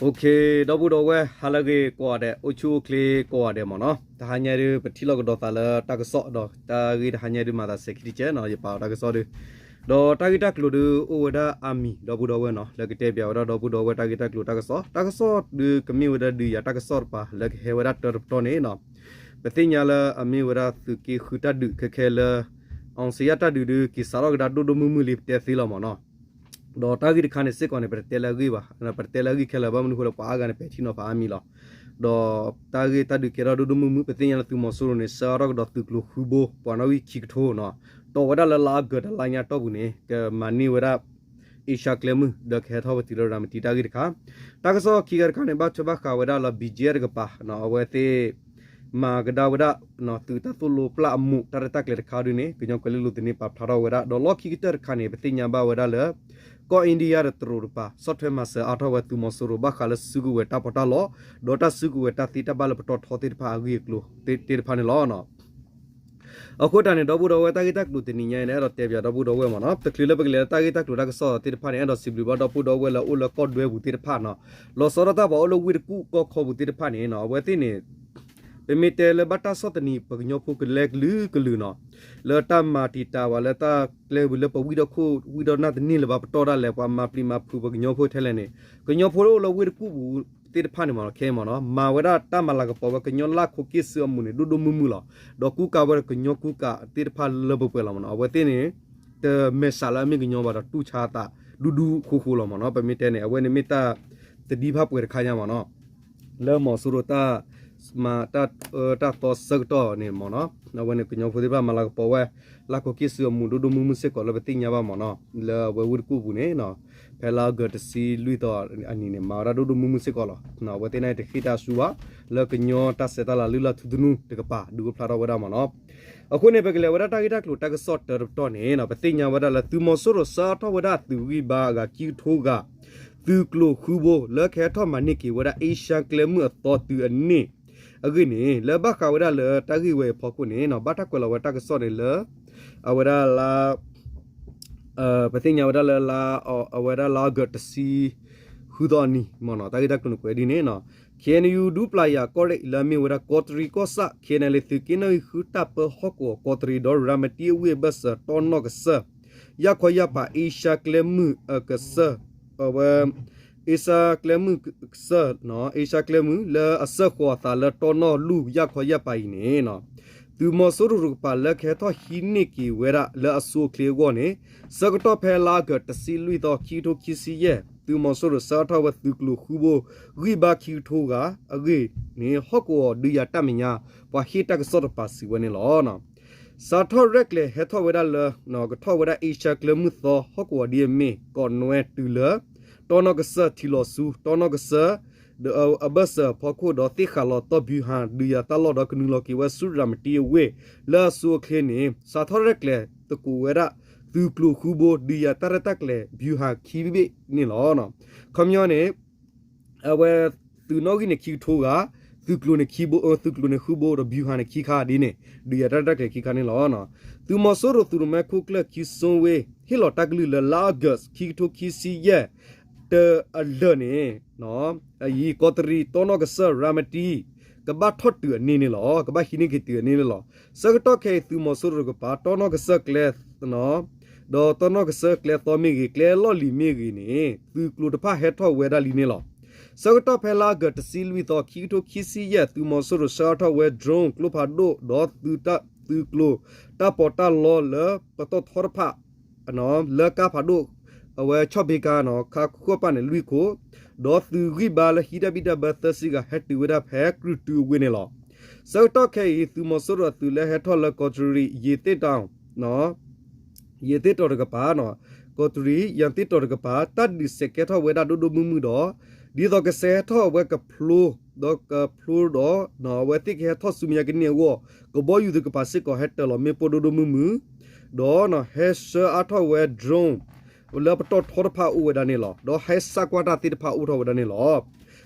ဒီပုၢ်ဒီဝဲၢ် ဟါလၢအဂ့ၤကိးဂၤဒဲး, အိၣ်ဆူၣ်အိၣ်ချ့ကိးဂၤဒဲးမ့ၢ်နီၤ. တဟါညါဒုး ပထံၣ်လိာ်ကဒီးသးလၢတၢ်ကစီၣ်ဒီး တၢ်ဂ့ၢ်တဟါညါဒုး မၤသးစဲၤခံတကဲနီၤ, ယပာ်အီၤတၢ်ကစီၣ်ဒုး, ဒီးတၢ်ဂ့ၢ်တၢ်ကျိၤဒုး အိၣ်ဝဲဒၣ်အါမံၤ ဒီပုၢ်ဒီဝဲၢ်နီၤ, လၢကတဲပၠးဝဲဒၣ်ဒီပုၢ်ဒီဝဲၢ် တၢ်ဂ့ၢ်တၢ်ကျိၤတၢ်ကစီၣ်, တၢ်ကစီၣ်ဒုးကမ့ၢ်ဝဲဒၣ်ဒုးယၤတၢ်ကစီၣ်တပၤ လၢကဟဲဝဲဒၣ်တၢတပတီၢ်န့ၣ်နီၤ. ပသ့ၣ်ညါလၢအမ့ၢ်ဝဲဒၣ်သုးက့ဃုတၢ်ဒုးခဲခဲလၢ အောင်ဇေယျ တၢ်ဒုးဒုး က့ၤစးထီၣ်ကဒါဒိၣ်ဒိၣ်မုၢ်မုၢ်လံ ပတဲသ့လီၤမ့ၢ်နီၤ. ဒီးတၢ်ဂ့ၢ်တခါန့ၣ်စ့ၢ်ကီးန့ၣ် ပတတဲလၢအဂ့ၢ်ဘၣ်, ပတတဲလၢအဂ့ၢ်ခဲလၢာ် ဘၣ်မနုၤအဃိလၢပှၤအါဂၤန့ၣ် ပဲာ်ထံနီၤဖးအါမံၤလီၤ. ဒီးတၢ်ဂ့ၢ်တၢ်ဒုးကဲထီၣ်ဒိၣ်ဒိၣ်မုၢ်မုၢ် ပသ့ၣ်ညါလၢသုးမီၤစိရိၤန့ၣ် ဆှၢအါထီၣ်ကဒီးသုးကျိၤဃုဘိ ပှၤနီၣ်ဂံၢ်ခံကထိနီၤ, တီၢ်ဝဲဒၣ်လၢလါအီကူးတလါညါတီၢ်ပူၤန့ၣ် ကမၤန့ၢ်ဝဲဒၣ် အ့ရှါကျဲမုၢ် ဒီးကဟဲထီၣ်ဝဲတုၤလၢရၤမတံတၢ်ဂ့ၢ်တခါ, တၢ်ကစီၣ်ခံဂၤတခါန့ၣ် ဘၣ်ထွဲဘၣ်ဃးဝဲဒၣ်လၢ ဘံၣ်ကၠ့ၣ် တကပၤ, အဝဲသ့ၣ် မၤကဒါဝဲဒၣ် သုးတၢ်သိၣ်လိပျၢ်အမူး တၢ်ရဲၣ်တၢ်ကျဲၤတခါဒုန့ၣ် ကညီကွဲၤလ့လိၤသုးန့ၣ် ပာ်ဖျါထီၣ်ဝဲဒၣ်, ဒီးလီၢ်ခံကတၢၢ်တခါန့ၣ် ပသ့ၣ်ညါဘၣ်ဝဲဒၣ်လၢ ကီၢ်အ့ဒံယါတရူးတကပၤ ဆီၣ်ထွဲမၤစၢၤအါထီၣ်ဝဲသုးမီၤစိရိၤဘၣ်ဃးလၢစုကဝဲၤတၢ်ပီးတၢ်လီ, ဒီးတၢ်စုကဝဲၤတၢ်သ့တၢ်ဘၣ်လၢပတီၢ်ထီသ့ၣ်တဖၣ်အဂ့ၢ်အကျိၤသ့ၣ်တဖၣ်န့ၣ်လီၤ. အဃိတၢ်န့ၣ် ဒီပုၢ်ဒီဝဲၢ် တၢ်ဂ့ၢ်တၢ်ကျိၤတနံၤညါအံၤန့ၣ် အဲၣ်ဒိးတဲပၠးဒီပုၢ်ဒီဝဲၢ်မ့ၢ်နီၤ, တချုးလၢပကလဲၤလၢတၢ်ဂ့ၢ်တၢ်ကျိၤတၢ်ကစီၣ်သ့ၣ်တဖၣ်န့ၣ် အဲၣ်ဒိးစံးဘျုးဘၣ်ဒီပုၢ်ဒီဝဲၢ်လၢအိၣ်လၢကီၢ်ဒွဲပူၤသ့ၣ်တဖၣ်နီၤ, လီၤဆီဒၣ်တၢ်ပှၤအိၣ်လၢဝ့ၢ်တကူၣ်ကီၢ်ခီပူၤသ့ၣ်တဖၣ်န့ၣ် အဝဲသ့ၣ်န့ၣ် ပမ့ၢ်တဲလၢဘၣ်တၢ်ဆီၣ်သနံး ပကညီဖိကလဲကလုာ်ကလုာ်နီၤ, လၢတၢ်မၤတံာ်တာ်ဝဲလၢတၢ်ကျဲဝံၤလၢပဝံၣ်ဒီခိၣ်ဝံၣ်ဒီနၢ်တန့ၢ်လၢၤဘၣ်ပတီၢ်ဒၣ်လဲာ် ပှၤမၤပျံၤမၤဖုးပကညီဖိထဲလဲၣ်န့ၣ် ကညီဖိလၢအိၣ်လၢဝ့ၢ်တကူၣ်ပူၤသ့ၣ်တဖၣ်န့ၣ်မ့ၢ်နီၤ ခဲအံၤမ့ၢ်နီၤ မၤဝဲဒၣ်တၢ်မၤလၤကပီၤဝဲကညီလၢ်ခိၣ်က့ၣ်စုအမူးန့ၣ် ဒိၣ်ဒိၣ်မုၢ်မုၢ်လီၤ. ဒီးကူကၤဝဲဒီးကညီကူကၤသ့ၣ်တဖၣ်လၢပှဲၤပှဲၤလီၤမ့ၢ်နီၤ. အဝဲသ့ၣ်န့ၣ် တမဲာ်ဆှးလၢအမ့ၢ်ကညီဘၣ်ဒီး တူၢ်ဆါအသးဒူဒူဃိဃိလီၤမ့ၢ်နီၤ. ပမ့ၢ်တဲန့ၣ် အဝဲန့ၣ်မ့ၢ်တၢ်သဒံဖးပှဲၤတခါညါမ့ၢ်နီၤ လၢမီၤစိရိၤတၢ်မၤတၢ် တၢ်သီဆၢကတီၢ်န့ၣ်မ့ၢ်နီၤ အဝဲန့ၣ်ကညီဖိသ့ၣ်တဖၣ်မၤလၤကပီၤဝဲ လၢ်ခိၣ်က့ၣ်စုအမူးဒိၣ်ဒိၣ်မုၢ်မုၢ်စ့ၢ်ကီးလၢပသ့ၣ်ညါဘၣ်မ့ၢ်နီၤ လၢအဝဲဝ့ၢ်တကူၣ်ပူၤန့ၣ် ဖဲလါအီကူးတဆံလွံၢ်သီအနံၤန့ၣ် မၤဝဲဒၣ်ဒိၣ်ဒိၣ်မုၢ်မုၢ်စ့ၢ်ကီးလီၤ. အဝဲသ့ၣ်န့ၣ်တဃ့ၢ်တၢ်ဆူဘၣ် လၢကညီတၢ်ဆဲးတၢ်လၤလုၢ်လၢ်ထူသနူတကပၤ ဒုးအိၣ်ဖျါထီၣ်ဝဲဒၣ်မ့ၢ်နီၤ. အဃိန့ၣ် ပကလဲၤဝဲဒၣ်တၢ်ဂ့ၢ်တၢ်ကျိၤတၢ်ကစီၣ်တၢတပတီၢ်န့ၣ် ပသ့ၣ်ညါဝဲဒၣ်လၢသုးမီၤစိရိၤဆှၢအါထီၣ်ဝဲဒၣ်သုးဂံၢ်ဘါအဂၤခံကထိဂၤ သုးကျိၤဃုဘိ လၢကဟဲထီၣ်မၤန့ၢ်က့ၤဝဲဒၣ်အ့ရှါကျဲမုၢ်အသီတုၤအန့ၢ်အဂ့ၢ်န့ၣ် လၢဘၣ်ဃးဝဲဒၣ်လၢတၢ်ဂ့ၢ်ဝဲအံၤအဖီခိၣ်န့ၣ် ဘၣ်တၢ်ကွဲးလီၤဝဲတၢ်ကစီၣ်န့ၣ်လၢ အဝဲဒၣ်လၢ ပသ့ၣ်ညါဝဲဒၣ်လၢ အဝဲဒၣ်လါအီကူးတဆံဃုသီအနံၤမ့ၢ်နီၤ တၢ်ဂ့ၢ်တၢ်ကျိၤန့ၣ်ကွဲးဒ်န့ၣ်နီၤ ခ့ၣ်အဲၣ်ယူၣ် ဒူပျၢ်ယာ်ကီၢ်ရ့ၣ် လၢအမ့ၢ်ဝဲဒၣ်ကီးတရံးကီၢ်ဆၣ် ခ့ၣ်အဲၣ်ယူၣ် သုးက့နီၣ်ဂံၢ်ဃုတၢ်ပၢဟီၣ်ကဝီၤကီးတရံး ဒီးရၤမတံအဝ့ၢ်အဘၢၣ်စၢၤ တီၢ်နီၣ်ကစၢၢ် ယၢ်ခီယၢ်ပၤ အ့ရှါကျဲမုၢ်အကစၢၢ် အဝဲ အ့ရှါကျဲမုၢ်ကစၢၢ် အ့ရှါကျဲမုၢ် လၢအစၢဃီၤအသးလၢတီၢ်နီၣ်လူၢ်ယၢ်ခီယၢ်ပၤအံၤန့ၣ် သုးမီၤစိရိၤတကပၤလၢကဟဲထီၣ်ဟံးန့ၢ်က့ၤဝဲဒၣ်လၢအဆိအချ့အဂီၢ်န့ၣ် ဆၢကတီၢ်ဖဲလါအီကူးတဆံလွံၢ်သီ ခံကထိခံဆံယဲၢ် သုးမီၤစိရိၤဆှၢအါထီၣ်ဝဲသုးကျိၤဃုဘိ ဂံၢ်ဘါခံကထိဂၤအဂ့ၢ်န့ၣ် ဟီၣ်ကဝီၤဒုးယၤတၢ်မဲာ်ညါ ပှၤဟ့ၣ်တၢ်ကစီၣ်တကပၤစံးဝဲန့ၣ်လီၤ. စးထီၣ်ရဲၣ်ကျဲၤဟဲထီၣ်ဝဲဒၣ်လၢ ကထီၣ်ဝဲဒၣ်အ့ရှါကျဲမုၢ်သီ ဟီၣ်ကဝီၤဒ်အမ့ၢ် ကီးနွဲတုၤလၢ တီၢ်နီၣ်ကစၢၢ်ထံလီၤဆူ တီၢ်နီၣ်ကစၢၢ် အဘၢၣ်စၢၤအဖီခိၣ်ဒီးသ့ၣ်ဃးလီၤတီၢ်ဘျူၤဟၣ်ဒုးယၤတၢ်လီၢ်ဒီး ကနုာ်လီၤက့ၤဝဲဆူရၤမတံအဝ့ၢ် လၢအဆိအချ့န့ၣ် စးထီၣ်ရဲၣ်ကျဲၤသကိးဝဲဒၣ် သုးကျိၤဃုဘိ ဒုးယၤတၢ်ရဲၣ်တၢ်ကျဲၤဘျူၤဟၣ်ခံဘ့ၣ်န့ၣ်လီၤ. ခီပညီန့ၣ် အဝဲသုးနီၣ်ဂံၢ်န့ၣ်ခံကထိဂၤ, သုးကျိၤန့ၣ်ခံဘိ, သုးကျိၤန့ၣ်ဃုဘိ ဒီးဘျူၤဟၣ်န့ၣ်ခံခါဒ်န့ၣ် ဒုးယၤတၢ်ရဲၣ်တၢ်ကျဲၤခံခါန့ၣ်လီၤ. သုးမီၤစိရိၤသုးရမဲခိၣ်ကျၢၢ်ခံစိဝ့ၢ် ဟ့ၣ်လီၤတၢ်ကလုၢ်လၢလါအီကူး ခံကထိခံဆံယဲၢ် တၢအလၢာ်န့ၣ် အအံၤ ကီးတရံး တီၢ်နီၣ်ကစၢၢ် ရၤမတံ ကဘၣ်ထီၣ်တုၤအန့ၣ်န့ၣ်လီၤ. ကဘၣ်ဟံးန့ၢ်က့ၤတုၤအန့ၣ်န့ၣ်လီၤ. ဆၢကတီၢ်ခဲအံၤ သုးမီၤစိရိၤတကပၤ တီၢ်နီၣ်ကစၢၢ်ကျဲ ဒီးတီၢ်နီၣ်ကစၢၢ်ကျဲသီမ့ၢ်ဂ့ၤ, ကျဲလီၢ်လံၤမ့ၢ်ဂ့ၤန့ၣ် သုးကျိၤတဖၣ်ဟဲထီၣ်ဝဲဒၣ်လံန့ၣ်လီၤ. ဆၢကတီၢ်ဖဲလါအီကူးတဆံလွံၢ်သီ ခံကထိခံဆံယဲၢ် သုးမီၤစိရိၤဆှၢအါထီၣ်ဝဲ drone ကျိဖးဒိၣ် ဒီးသုးကျိၤတၢ်ပီးတၢ်လီလၢပတီၢ်ထီတဖၣ် လၢကါဖးဒိၣ် အဝဲဆီၣ်ဘ့ကါ ခါဃီပၣ်န့ၣ်လွံၢ်ခိၣ်, ဒီးသုးဂံၢ်ဘါလၢဟံးတၢ်ဘံၣ်တၢ်ဘၢသၢဆံဂၤ ဟဲတုၤဝဲဒၣ်ဖဲကြုၢ်တုအဝ့ၢ်န့ၣ်လီၤ. ဆၢကတီၢ်ခဲအံၤ သုးမီၤစိရိၤအသုးလၢဟဲထီၣ်လၢကီးတရံး ယ့ၤသ့ၣ်တီၤ ယ့ၤသ့ၣ်တီၤတကပၤ, ကီးတရံး ယ့ၤသ့ၣ်တီၤတကပၤ တၢ်ဒုးစဲးကဲထီၣ်ဝဲဒၣ်ဒိၣ်ဒိၣ်မုၢ်မုၢ်ဒီး ဒ်သိးကစဲးဟဲထီၣ်အဝဲကဖျိ ဒီးကဖျိဒီး အဝဲသ့ၣ်ကဟဲထီၣ်ဆူမဲာ်ညါကန့ၢ်အဂီၢ် ကဘီယူၤသုးကပၤစ့ၢ်ကီးဟဲတၢၤလီၤမ့ၣ်ပိၢ်ဒိၣ်ဒိၣ်မုၢ်မုၢ် ဒီး ဟဲဆှၢအါထီၣ်ဝဲ drone လၢပတီၢ်ထီတဖၣ်အိၣ်ဝဲဒၣ်န့ၣ်လီၤ. ဒီးဟဲစးကွၢ်တၢ်သ့ၣ်တဖၣ်အိၣ်ထီၣ်ဝဲဒၣ်န့ၣ်လီၤ.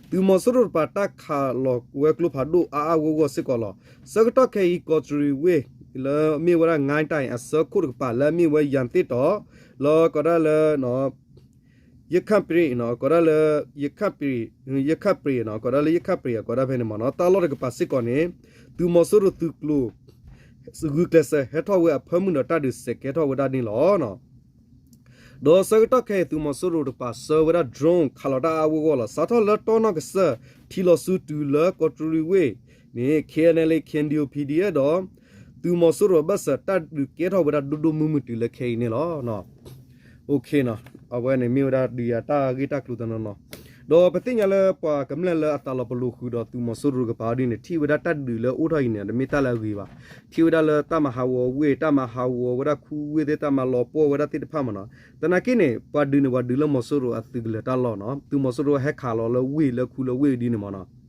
သုးမီၤစိရိၤတကပၤတၢ်ခးလီၤဝဲကျိဖးဒိၣ်အါအါဂီၢ်ဂီၢ်စ့ၢ်ကီးလီၤ. ဆၢကတီၢ်ခဲအံၤ ကီးတရံးဝ့ၢ် လၢမ့ၢ်ဝဲဒၣ် ငါးတိုင် အဆၢခိၣ်တကပၤ လၢအမ့ၢ်ဝဲယ့ၤသ့ၣ်တီၤ လၢကီးဒၣ်လၢ ယခၣ်ပြ့း ကိးဒၣ်လၢ ယခၣ်ပြ့း ယခၣ်ပြ့း ကိးဒၣ်လၢယခၣ်ပြ့း ကိးဒၣ်ဖဲန့ၣ်မ့ၢ်နီၤ တၢ်လီၢ်တကပၤစ့ၢ်ကီးန့ၣ် သုးမီၤစိရိၤသုးကျိၤ ဂုာ်ကျဲးစၢးဟဲထီၣ်ဝဲအဖၢမုၢ်ဒီးတၢ်ဒုးစဲးကဲထီၣ်ဝဲဒၣ်န့ၣ်လီၤ. ဒီးဆၢကတီၢ်ခဲအံၤ သုးမီၤစိရိၤတကပၤဆှၢဝဲဒၣ် drone ခးလီၤတၢ်အါအါဂီၢ်ဂီၢ်လီၤ. စးထီၣ်လၢတီနီၢ်ကစၢၢ်ထံလီၤဆူတုၤလၢကီးတရံးဝ့ၢ်န့ၣ် K N L A K N D O P D F ဒီး သုးမီၤစိရိၤအဘၢၣ်စၢၤတၢ်ဒုးကဲထီၣ်ဝဲဒၣ်ဒိၣ်ဒိၣ်မုၢ်မုၢ်တုၤလၢခဲအံၤန့ၣ်လီၤ. အဝဲန့ၣ်မ့ၢ်ဝဲဒၣ်ဒုးယၤတၢ်ဂ့ၢ်တၢ်ကျိၤတနီၤနီၤ ဒီးပသ့ၣ်ညါလၢပှၤကမျၢၢ်လၢအသးလီၤပလိာ်ဃုာ်ဒီးသုးမီၤစိရိၤတကပၤဒ်န့ၣ် ထံၣ်ဝဲဒၣ်တၢ်ဒုးလၢအိၣ်ထီၣ်အံၤန့ၣ် တမ့ၢ်တၢ်လၢအဂ့ၤဘၣ်. ထံၣ်ဝဲဒၣ်လၢတၢ်မၤဟးဂီၤဝ့ၢ် တၢ်မၤဟးဂီၤဝဲဒၣ်ခူဝ့ၢ်သ့ၣ် တၢ်မၤလီၤပှီၢ်ဝဲဒၣ်သ့ၣ်တဖၣ်မ့ၢ်နီၤ. သနာ်က့န့ၣ် ပှၤဒုးန့ၣ် ပှၤဒုးလၢမီၤစိရိၤအသုးကလၢၤတၢ်လီၢ်နီၤ. သုးမီၤစိရိၤဟဲခးလီၤလၢဝ့ၢ်လၢခူလၢဝ့ၢ်ဒ်န့ၣ်မ့ၢ်နီၤ.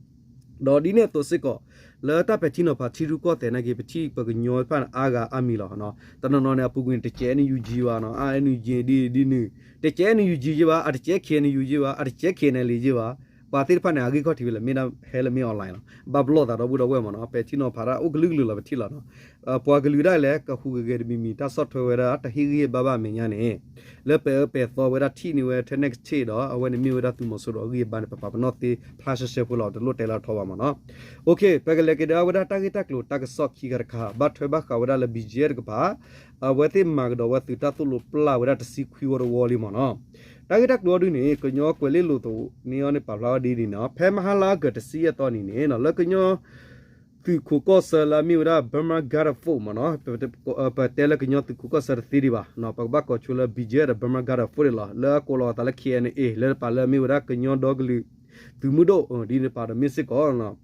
ဒီးဒ်န့ၣ်အသိးစ့ၢ်ကီး လၢတၢ်ပဲာ်ထံနီၤဖးထံရူၢ်ကီၢ်သဲးနာ်က့ ပထံၣ်ပှၤကညီတဖၣ်န့ၣ် အါဂၤအါမံၤလီၤ. တနီၤနီၤန့ၣ် အပူၤကွံာ်န့ၣ် တကဲ N U G ဘၣ်နီၤ, အ N U G ဒ်ဒ်န့ၣ် တကဲ N U G ယ့ၢ်ဘၣ်, အတကဲ K N U ယ့ၢ်ဘၣ်, အတကဲ K N L A ယ့ၢ်ဘၣ်, ပှၤသ့ၣ်တဖၣ်န့ၣ် အဂံၢ်ခီၣ်ထံးဝဲလၢမ့ၢ်ဒၣ်ဟဲလၢမ့ၢ် online လီၤ. ဘၣ်ပလီၢ်သးဒီပုၢ်ဒီဝဲၢ်မ့ၢ်နီၤ, ပဲာ်ထံနီၤဖးတၢ်အိၣ်ကလုာ်ကလုာ်လီၤ ပထံၣ်လီၤနီၤ. ပှၤကလုာ်ဒၣ်လဲာ် ကဟူးဂဲၤဂဲၤတမံၤမံၤ တၢ်ဆီၣ်ထွဲဝဲဒၣ် တၢ်ဟ့ၣ်ဂံၢ်ဟ့ၣ်ဘါဘၣ်အမဲာ်ညါန့ၣ် လၢပဲာ်အၢပဲာ်သီဝဲဒၣ်ထံၣ်န့ၢ်ဝဲထဲန့ၣ်ကထ့ၣ်ဒီး အဝဲန့ၣ်မ့ၢ်ဝဲဒၣ်သုးမီၤစိရိၤအဂံၢ်အဘါန့ၣ် ပပာ်ပနီၣ်သ့ဖျါရှဲရှဲဖိလီၤ, တလိၣ်တဲလၢအထီဘၣ်မ့ၢ်နီၤ. ပကလဲၤက့ၤဒီးဝဲဒၣ်တၢ်ဂ့ၢ်တၢ်ကျိၤတၢ်ကစီၣ်ခံခါတခါ ဘၣ်ထွဲဘၣ်ဃးဝဲဒၣ်လၢ B G F တကပၤ အဝဲသ့ၣ်မၤကဒီးဝဲသုးတၢ်သိၣ်လိပျၢ်ဝဲဒၣ်တဆံခွံဝီတဝီလံမ့ၢ်နီၤ. တၢ်ဂ့ၢ်တၢ်ကျိၤအီၤဒ်န့ၣ် ကညီကွဲၤလ့လိာ်သန့အီၤန့ၣ် ပာ်ဖျါဝဲဒ်န့ၣ်နီၤ, ဖဲမဟါလါအီကူးတဆံယဲၢ်သီနံၤန့ၣ် လၢကညီ သုးခိးကီၢ်ဆၢလၢအမ့ၢ်ဝဲဒၣ် Burma Guard Force မ့ၢ်နီၤ, ပတဲလၢကညီသုးခိးကီၢ်ဆၢတသ့ဒံးဘၣ်, ပကဘၣ်ကိးဆိလၢ B G F ဒီး Burma Guard Force န့ၣ်လီၤ. လၢအကိးလီၤအသးလၢ K N A လၢတပာ်လၢအမ့ၢ်ဝဲဒၣ်ကညီဒီကလုာ်သုးမုၢ်ဒိၣ် ဒ်န့ၣ်တပၤဒီးမ့ၢ်စ့ၢ်ကီး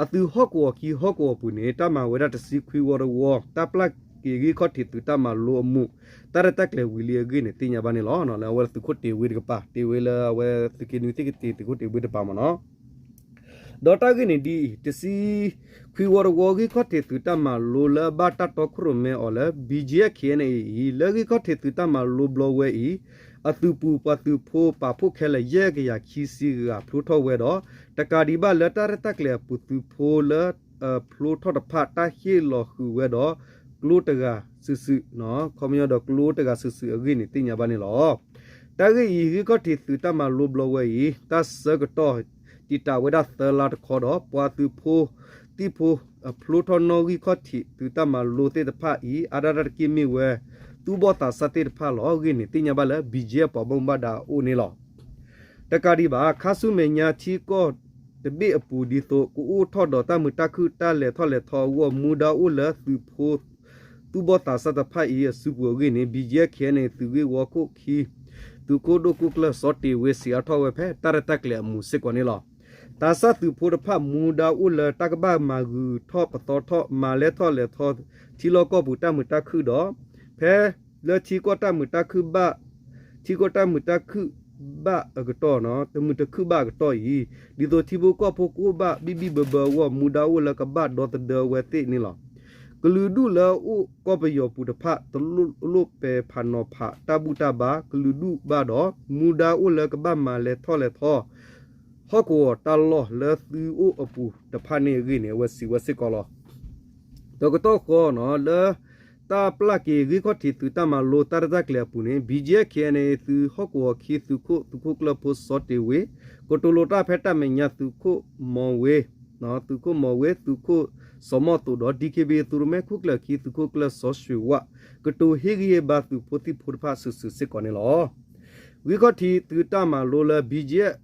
အသုးဟီၣ်ကဝီၤခံဟီၣ်ကဝီၤပူၤန့ၣ် တၢ်မၤဝဲဒၣ်တဆံခွံဝီတဝီ တၢ်ပျၢ်က့ၤဂံၢ်ခီၣ်ထံးသုးတၢ်မၤလိအမူး တၢ်ရဲၣ်တၢ်ကျဲၤဝံၤလံအဂ့ၢ်န့ၣ် သ့ၣ်ညါဘၣ်န့ၣ်လီၤ. လၢအဝဲသုးခိၣ်တ့ၢ်ဝ့တကပၤ တ့ၢ်ဝ့လၢအဝဲသုးက့နွံသ့ၣ်ကတ့ၢ်သုးခိၣ်တ့ၢ်ဝ့တပၤမ့ၢ်နီၤ. ဒီးတၢ်ဂ့ၢ်န့ၣ်ဒ်အံၤ, တဆံခွံဝီတဝီဂံၢ်ခီၣ်ထံးသုးတၢ်မၤလိလၢအဘၣ်တၢ်တီခိၣ်ရိၣ်မဲအီၤလၢ B G F K N A အံၤ လၢဂံၢ်ခီၣ်ထံးသုးတၢ်မၤလိဘျီဝဲအံၤ အသုးပူၤပှၤသုးဖိပာ်ဖှိၣ်ခဲလၢာ်ယဲၢ်ကယၤခံဆံဂၤဖျိထီၣ်ဝဲဒီး တကးဒံးဘၣ်လၢတၢ်ရဲၣ်တၢ်ကျဲၤအပူၤသုးဖိလၢ ဖျိထီၣ်တဖၣ်တၢ်ဟ့ၣ်လီၤဃုာ်ဝဲဒီး ကျိတဂၤစုာ်စုာ်, ခီပညီဒီးကျိတဂၤစုာ်စုာ်အဂ့ၢ်န့ၣ်သ့ၣ်ညါဘၣ်န့ၣ်လီၤ. တၢ်ဂ့ၢ်အံၤ ဂံၢ်ခီၣ်ထံးသုးတၢ်မၤလိဘျီဝဲအံၤ တၢ်ဆၢကတီၢ်တံာ်တာ်ဝဲဒၣ်သၢလါတခီဒီး ပှၤသုးဖိသံၣ်ဖိအဖျိထီၣ်နီၣ်ဂံၢ်ခီၣ်ထံးသုးတၢ်မၤလိသ့ၣ်တဖၣ်အံၤ အါဒၣ်တၢ်တက့ၢ်မ့ၢ်ဝဲ သူၣ်ဘီၣ်သးစၢ်သ့ၣ်တဖၣ်လီၤ. အဂ့ၢ်န့ၣ်သ့ၣ်ညါဘၣ်လၢ B G F ပှၤဘၣ်မူဘၣ်ဒါအအိၣ်န့ၣ်လီၤ. တကးဒံးဘၣ် ခါဆူမဲာ်ညါထံကီၢ်တဘ့ၣ်အပူၤဒ်သိး ကအိၣ်ထီၣ်ဒီးတၢ်မုာ်တၢ်ခုၣ်တၢ်လဲၤထီၣ်လဲၤထီအဂီၢ် မူဒါအိၣ်လၢသုးဖိ သူၣ်ဘီၣ်သးစၢ်တဖၣ်အံၤအစုပူၤအဂ့ၢ်န့ၣ် B G F K N A သုးဂ့ၢ်ဝီခိၣ်ခံ သုးခိၣ်ဒိၣ်ခိၣ်ကျၢၢ်စီၤတ့ၢ်ဝ့စံးအါထီၣ်ဝဲဖဲတၢ်ရဲၣ်တၢ်ကျဲၤအမူးစ့ၢ်ကီးန့ၣ်လီၤ. သးစၢ်သုးဖိတဖၣ်မူဒါအိၣ်လၢတၢ်ကဘၣ်မၤဂုာ်ထီၣ်ပသီထီၣ် မၤလဲၤထီၣ်လဲၤထီ ထံလီၢ်ကီၢ်ပူၤတၢ်မုာ်တၢ်ခုၣ်ဒီး ဖဲလၢထံကီၢ်တၢ်မုာ်တၢ်ခုၣ်ဘၣ် ထံကီၢ်တၢ်မုာ်တၢ်ခုၣ်ဘၣ်အကတီၢ် တမုာ်တခုၣ်ဘၣ်အကတီၢ်အံၤ ဒ်သိးထံဖိကီၢ်ဖိကအိၣ်ဘၣ်ဘံၣ်ဘံၣ်ဘၢဘၢအဂီၢ် မူဒါအိၣ်လၢကဘၣ်ဒီသဒၢဝဲသ့ၣ်န့ၣ်လီၤ. ကလုာ်ဒူၣ်လၢအအိၣ်ကီၢ်ပယီၤပူၤတဖၣ် တလိၣ်ပဲာ်ဖးနီၤဖးတၢ်ဘူၣ်တၢ်ဘါ ကလုာ်ဒူၣ်ဘၣ်ဒီး မူဒါအိၣ်လၢကဘၣ်မၤလဲၤထီၣ်လဲၤထီ ဟီၣ်ကဝီၤတၢ်လီၢ်လၢသုအိၣ်အပူၤတဖၣ်န့ၣ်အဂ့ၢ်န့ၣ် အဝဲစံးဝဲစ့ၢ်ကီးလီၤ. တကတီၢ်ဃီနီၤ လၢတၢ်ပျၢ်က့ၤဂံၢ်ခီၣ်ထံးသုးတၢ်မၤလိတၢ်ရဲၣ်တၢ်ကျဲၤအပူၤန့ၣ် B G F K N A သုးဟီၣ်ကဝီၤခံသုးခိၣ် သုးခိၣ်ကျၢၢ်ဖိစီၤတ့ၢ်ဝ့ ကတိၤလိာ်တၢ်ဖဲတၢ်မဲာ်ညါသုးခိၣ်မီၤဝ့ သုးခိၣ်မီၤဝ့ သုးခိၣ်စီၤမီၣ်သိးဒီး D K B A သုးရိၣ်မဲခိၣ်ကျၢၢ်ခံသုးခိၣ်ကျၢၢ်စီၤၡွ့ၤဝၣ် ကတိၤဟ့ၣ်ဂံၢ်ဟ့ၣ်ဘါသုးဖိသံၣ်ဖိတဖၣ်စုာ်စုာ်စ့ၢ်ကီးန့ၣ်လီၤ. ဂံၢ်ခီၣ်ထံးသုးတၢ်မၤလိလၢ B G F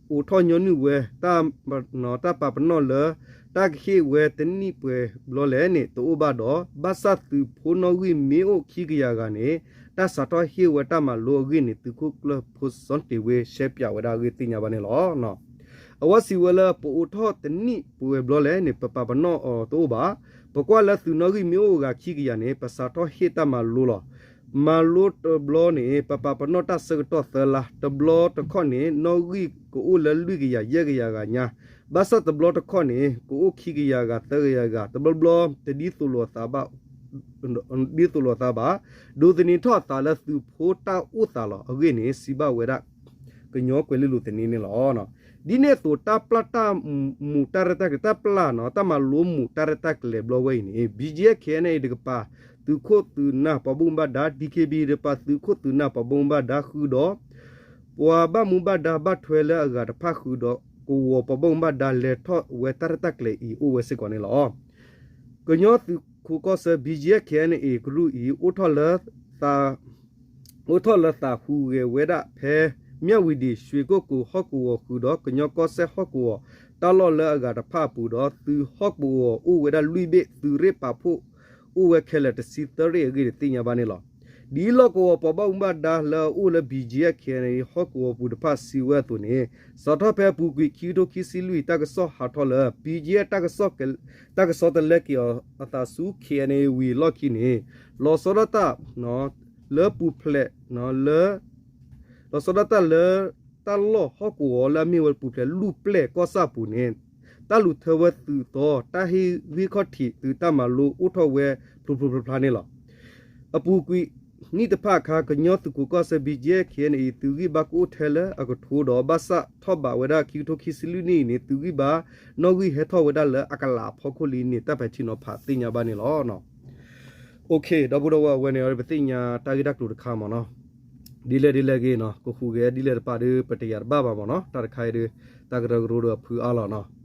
အိးထီၣ်ညီနုၢ်ဝဲ တၢ်ပာ်ပနီၣ်လၢ တၢ်ကဟ့ၣ်ဝဲတနံၣ်ပှဲၤဘျီလဲၣ်န့ၣ် တအိၣ်ဘၣ်ဒီး ဘၣ်ဆၣ်သုးဖိနီၣ်ဂံၢ်မ့ၢ်အိၣ်ခံကယၤဂၤန့ၣ် တၢ်စးထီၣ်ဟ့ၣ်ဝဲတၢ်မၤလိအဂ့ၢ်န့ၣ် သုးခိၣ်ကျၢၢ်ဖိစီၤတ့ၢ်ဝ့ ရှဲပၠးဝဲဒၣ်အဂ့ၢ်သ့ၣ်ညါဘၣ်န့ၣ်လီၤ. အဝဲစံးဝဲလၢ ပအိးထီၣ်တနံၣ်ပှဲၤဘျီလဲၣ်န့ၣ် ပပာ်ပနီၣ်အီၤတအိၣ်ဘၣ်. ပကွၢ်လၢသုးနီၣ်ဂံၢ်မ့ၢ်အိၣ်ဂၤခံကယၤန့ၣ် ပစးထီၣ်ဟ့ၣ်တၢ်မၤလိလီၤ. မၤလိတဘျီန့ၣ် ပပာ်ပနီၣ်တၢ်ဆၢကတီၢ်သၢလါ, တဘျီတခီၣ်န့ၣ် နီၣ်ဂံၢ်ကအိၣ်လၢလွံၢ်ကယၤယဲၢ်ကယၤဂၤညါ, ဘၣ်ဆၣ်တဘျီတခီၣ်န့ၣ် ကအိၣ်ခံကယၤဂၤသၢကယၤဂၤ, တဘျီဘျီတဒ်သိးလိာ်အသးဘၣ် ဒ်သိးလိာ်အသးဘၣ်, ဒိးသန့ၤထီၣ်အသးလၢသုးဖိတၢ်အိၣ်သးလီၤ. အဂ့ၢ်န့ၣ် စံးဘၣ်ဝဲဒၣ် ကညီကွဲၤလ့လိာ်သန့န့ၣ်လီၤ. ဒ်န့ၣ်အသိး တၢ်ပျၢ်တၢ်မူးတၢ်ရဲၣ်တၢ်ကျဲၤ တၢ်ပျၢ်နီၤ တၢ်မၤလိမူးတၢ်ရဲၣ်တၢ်ကျဲၤဘျီဝဲအံၤန့ၣ် B G F K N A တကပၤ သုးခိၣ်သုးနၢ်ပှၤဘၣ်မူဘၣ်ဒါ D K B A တကပၤ သုးခိၣ်သုးနၢ်ပှၤဘၣ်မူဘၣ်ဒါဃုာ်ဒီး ပှၤဘၣ်မူဘၣ်ဒါဘၣ်ထွဲလၢအဂၤတဖၣ်ဃုာ်ဒီး ကဝီၤပှၤဘၣ်မူဘၣ်ဒါလဲၤထီၣ်ဝဲတၢ်ရဲၣ်တၢ်ကျဲၤအံၤအိၣ်ဝဲစ့ၢ်ကီးန့ၣ်လီၤ. ကညီသုးခိးကီၢ်ဆၢ ဘံကဲ ခ့ၣ်အဲၣ်အဲၣ် ကရူၢ်အံၤ အိၣ်ထီၣ်လၢသးဟူးဂဲၤဝဲဒၣ်ဖဲ မၠၣ်ဝံၤဒံး ရွှ့ၣ်ကိၣ်ကိၤဟီၣ်ကဝီၤဃုာ်ဒီး ကညီကီၢ်စဲၣ်ဟီၣ်ကဝီၤ တၢ်လီၢ်လၢအဂၤတဖၣ်အပူၤဒီး သုးဟီၣ်ကဝီၤအိၣ်ဝဲဒၣ်လွံၢ်ဘ့ၣ် သုးရ့ၣ်ပာ်ဖှိၣ်အိၣ်ဝဲခဲလၢာ်တဆံသၢရ့ၣ်အဂ့ၢ်န့ၣ်သ့ၣ်ညါဘၣ်န့ၣ်လီၤ. ဒ်လီၢ်ကဝီၤပှၤဘၣ်မူဘၣ်ဒါလၢအအိၣ်လၢ ဘံကဲ ခ့ၣ်အဲၣ်အဲၣ် ဟီၣ်ကဝီၤပူၤတဖၣ်စံးဝဲအသိးန့ၣ် စးထီၣ်ဖဲအပူၤကွံာ် ခံကထိခံဆံလွံၢ် တၢ်ကစီၣ်ဟးထီၣ်လၢ ဘံကဲ တၢ်ကစီၣ်တလဲက့ၤအီၤအသးဆူ ခ့ၣ်အဲၣ်အဲၣ် ဝံၤအလီၢ်ခံန့ၣ် လီၤဆီဒၣ်တၢ် လၢပူၤဖျဲး လၢ လီၤဆီဒၣ်တၢ်လၢ တၢ်လီၢ်ဟီၣ်ကဝီၤလၢအမ့ၢ်ဝဲပူၤဖျဲးလူၢ်ပျဲၢ်ကီၢ်ဆၣ်အပူၤန့ၣ် တၢ်လူၤထၢဝဲသုးသီ တၢ်ဟ့ၣ်ဂံၢ်ခီၣ်ထံးသုးတၢ်မၤလိအိၣ်ထီၣ်ဝဲဖျိဖျိဖျါဖျါန့ၣ်လီၤ. အပူၤကွံာ်နံၣ်တဖၣ်အခါ ကညီသုးခိးကီၢ်ဆၢ ဘံကဲ ခ့ၣ်အဲၣ်အဲၣ် သုးဂံၢ်ဘါကအိၣ်ထဲလၢအကထိဒီး ဘၣ်ဆၣ်ထီၣ်ဘးဝဲဒၣ်ခံကထိခံဆံလွံၢ်နံၣ်အံၤန့ၣ် သုးဂံၢ်ဘါနီၣ်ဂံၢ်ဟဲထီၣ်ဝဲဒၣ်လၢအကလးအဖီခိၣ်လံန့ၣ် တၢ်ပဲာ်ထံနီၤဖးသ့ၣ်ညါဘၣ်န့ၣ်လီၤ. ဒီပုၢ်ဒီဝဲၢ် အဝဲန့ၣ်ပသ့ၣ်ညါတၢ်ဂ့ၢ်တၢ်ကျိၤတခါမ့ၢ်နီၤ, ဒ်လဲၣ်ဒ်လဲၣ်ဂ့ၤနီၤ ကဃုဂဲၤဒ်လဲၣ်တပၤဒီး ပတယာ်တဘၣ်ဘၣ်မ့ၢ်နီၤ, တၢ်တခါအံၤဒီး တၢ်ကရၢကရိဒီးအဖုအါလီၤနီၤ.